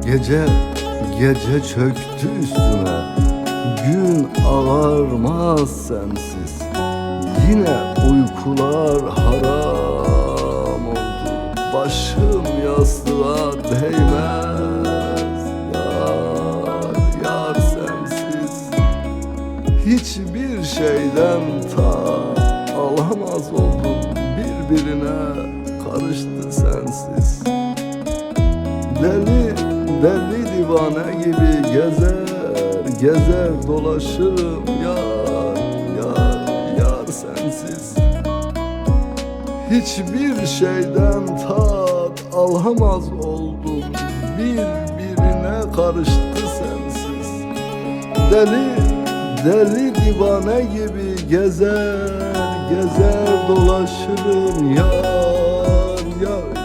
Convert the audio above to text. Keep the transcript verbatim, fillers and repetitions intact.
Gece, gece çöktü üstüme, gün ağarmaz sensiz. Yine uykular haram oldu, başım yastığa değmez. Yar, yar sensiz. Hiçbir şeyden tat alamaz oldum, birbirine karıştı sensiz. Deli, deli divane gibi gezer, gezer dolaşırım yar, yar, yar sensiz. Hiçbir şeyden tat alamaz oldum, birbirine karıştı sensiz. Deli, deli divane gibi gezer, gezer dolaşırım yar, yar,